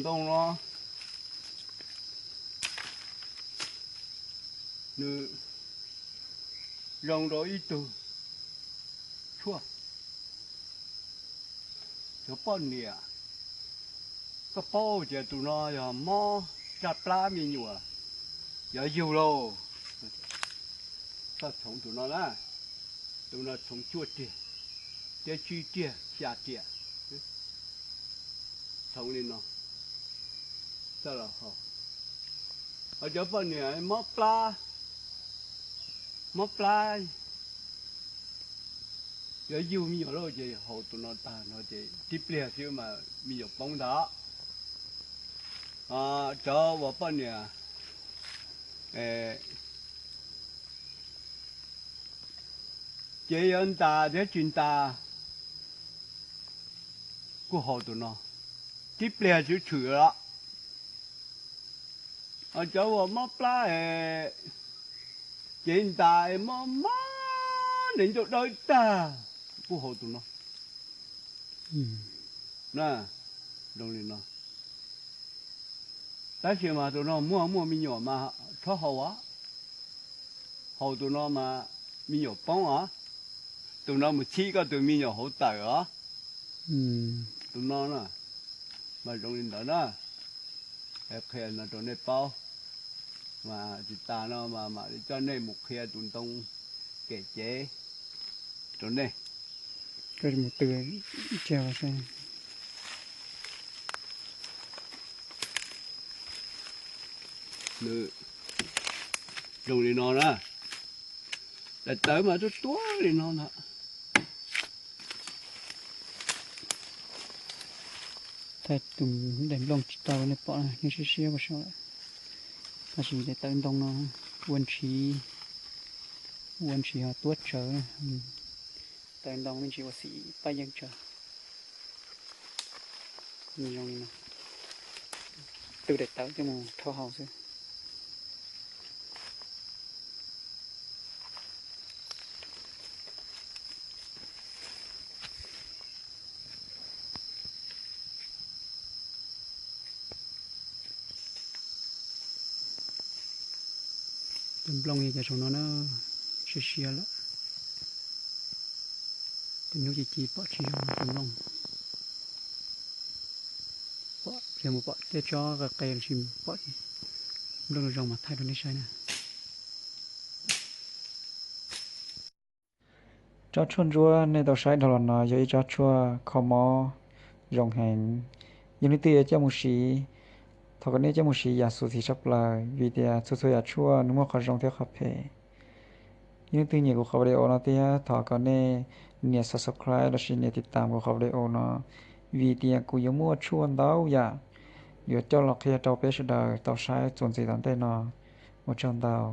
Ntoo no nws zoo rau ib tug tshuaj, cov poj niam. Koj paub tias tus no yog mob tsaj plab me nyuam, yuav yug lauj. Koj txhoov tus no na, tus no txhoov cuaj riag thiab tsib riag xya riam, txhoov li no txawj los haus. Ho cov poj niam mob plab, mob plab yuav yug me nyuam lauj ces haus tus no tag no ces tib pliag xwb mas me nyuam poob ntag. Cov uas poj niam ces yuav ntas thiab tsis ntas kuj haus tus no, tib pliag xwb tshwm los. Cov uas mob plab es ces ntas es mob mob nws ncauj dawb tag kuj haus tus no. Zoo li no. Tab sis mas tus no muaj muaj me nyuam mas txhob haus os. Haus tus no mas me nyuam poob os. Tus no mus txhib koj tus me nyuam hauv tawm os. Tus no na, mas zoo li ntawd na. Qhia no rau nej paub, mas tsis tas no mas mam li coj nej mus qhia tus ntoo kem cev rau nej. Mus tw ib tsiag. Nws zoo li no na, daim tawv mas tuab tuab li no ntag. Thaij tus daim nplooj tsis tau nej pom, nej siab siab puas saum lawm. Tab sis daim tawv ntoo no ua ntshiv, ua ntshiv ho tuab tsawv. Tawv ntoo me ntsis ua xim paj yeeb tsawv. Zoo li no, tw daim tawv coj mus rhaub haus xwb. Tus nplooj yog cov saum no na, siab siab lawm. Tus nyuj ci ci pom tsis zoo tus nplooj. Pom, yog mus pom tej tsob qe qe los sis pom nplooj zoo mas thaij rau nej saib na. Tsob tshuaj ntsuab nej tau saib dhau los no yog ib tsob tshuaj kho mob zoo heev. Yog leej twg yuav coj mus siv, thov kom nej coj mus siv yam xu txim tshaj plaws vim tias txhua txhua yam tshuaj nws muaj qhov zoo thiab qhov phem. Yog leej twg nyiam kuv qhov video no thiab thov kom nej nias subscribe los sis nias tiv tam kuv qhov video no, vim tias kuv yuav muaj tshuaj ntau yam yuav coj los qhia rau peb sawv daws tau saib txuas ntxiv tom ntej no. Ua tsaug ntau.